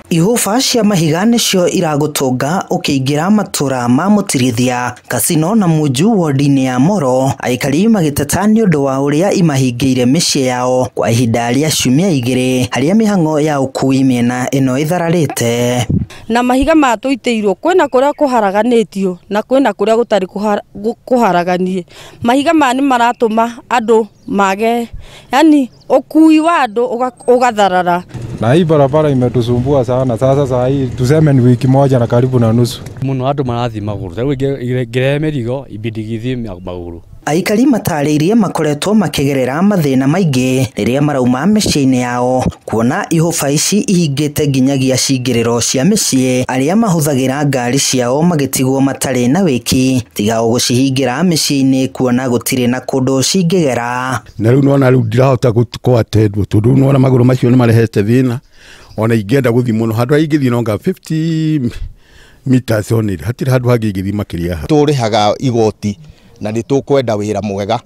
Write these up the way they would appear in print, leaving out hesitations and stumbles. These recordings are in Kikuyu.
Ihũba cia mahiga nĩcio iragũtũnga ũkĩingĩra matũra ma Mũtirithia, Kasino na Munju wodi-inĩ ya Moro, aikari magĩteta nĩ ũndũ wa ũrĩa imahingĩire mĩciĩ yao kwa ihinda rĩa ciumia igĩrĩ harĩa mĩhang'o ya ũkui mĩena ĩno ĩthararĩte. Na mahiga maya tũitĩirwo kwĩna kũrĩa kũharaganĩtio na kwĩna kũrĩa gũtarĩ kũharaganie. Mahiga maya nĩ maratũma andũ mage, yani ũkui wa andũ ũgatharara. Na hii barabara imetusumbua sana. Sasa saa hii tuseme ni wiki moja na karibu na nusu. Muno andu marathi maguru. Rĩu ngĩrehe mĩrigo ibindi gĩthiĩ maguru. Aikari matarĩirie makoretwo makĩgerera mathĩna maingĩ rĩrĩa marauma mĩciĩ-inĩ yao kuona ihũba ici ihingĩte nginyagia cingĩrĩro cia mĩciĩ arĩa mahũthagĩra ngari ciao magĩtigwo matarĩ na wĩki tiga o gũcihingĩra mĩciĩ-inĩ kuona gũtirĩ na kũndũ cingĩgera. Na rĩu nĩwona rĩu ndirahota kũatendwo tondũ rĩu nĩwona magũrũ macio nĩmarehete thĩna ona ingĩenda gũthiĩ mũno handũ harĩa ingĩthiĩ no nga 50 meters only hatirĩ handũ hangĩ ingĩthiĩ makĩria. Tũrĩhaga igoti na nĩ tũkwenda wĩra mwega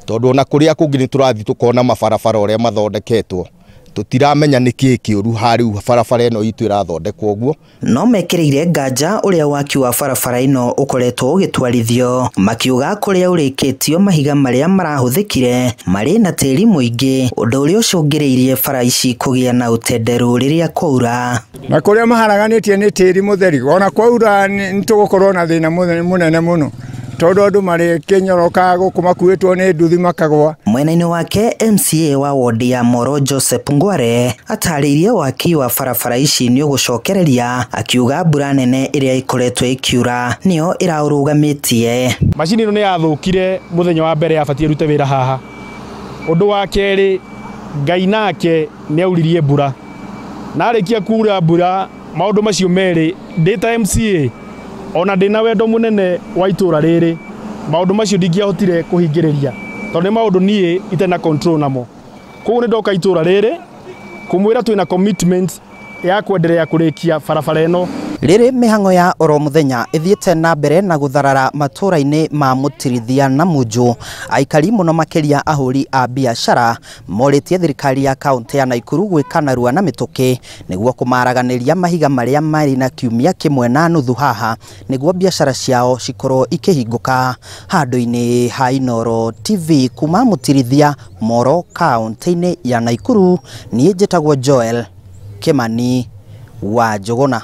tondũ ona kũrĩa kũngĩ nĩ tũrathiĩ tũkona mabarabara ũrĩa mathondeketwo tũtiramenya nĩ kĩĩ kĩũru harĩ barabara ĩno itũ ĩrathondekwo ũguo. No mekĩrĩire nganja ũrĩa waki wa barabara ĩno ũkoretwo ũgĩtwarithio makiuga kũrĩa ũrĩkĩtio mahiga marĩa marahũthĩkire marĩ na tĩri mũingĩ ũndũ ũrĩa ũcũngĩrĩirie bara ici kũgĩa na ũtenderu rĩrĩa kwaura. Na kũrĩa maharaganĩtie nĩ tĩri mũtheri ona kwaura nĩ tũgũkorwo na thĩna mũnene mũno tondũ andũ marĩkĩnyoroka gũkũ makuĩtwo nĩ nduthi makagwa. Mwena-inĩ wake MCA wa wodi ya Moro Joseph Ngware atarĩirie waki wa barabara ici nĩ ũgũcokereria akiuga mbura nene ĩrĩa ĩkoretwo ĩkiura nĩyo ĩraũrũgamĩtie. Macini ĩno nĩ yathũkire mũthenya wa mbere yabatiĩ ĩrute wĩra haha. Ũndũ wa kerĩ Ngai nake nĩ auririe mbura na arĩkia kura mbura maũndũ macio merĩ ndĩ ta MCA ona ndĩna wendo mũnene wa itũra rĩrĩ maũndũ macio ndingĩahotire kũhingĩrĩria tondũ nĩ maũndũ niĩ itarĩ na control namo. Koguo nĩ ndoka itũra rĩrĩ kũmwĩra twĩna commitment ya kwenderea kũrĩkia barabara ĩno. Rĩrĩ mĩhang'o ya oro mũthenya ĩthiĩte na mbere na gũtharara matũra-inĩ ma Mũtirithia na Munju aikari mũno makĩria ahũri a biacara morĩtie thirikari ya kaũntĩ ya Naikuru gwĩka narua na mĩtũkĩ nĩguo kũmaraganĩria mahiga marĩa marĩ na kiumia kĩmwe na nuthu haha nĩguo biacara ciao cikorwo ikĩhingũka. Handũ-inĩ ha Inooro TV kuma Mũtirithia Moro kaũntĩ-inĩ ya Naikuru, niĩ njĩtagwo Joel Kimani wa Njũgũna.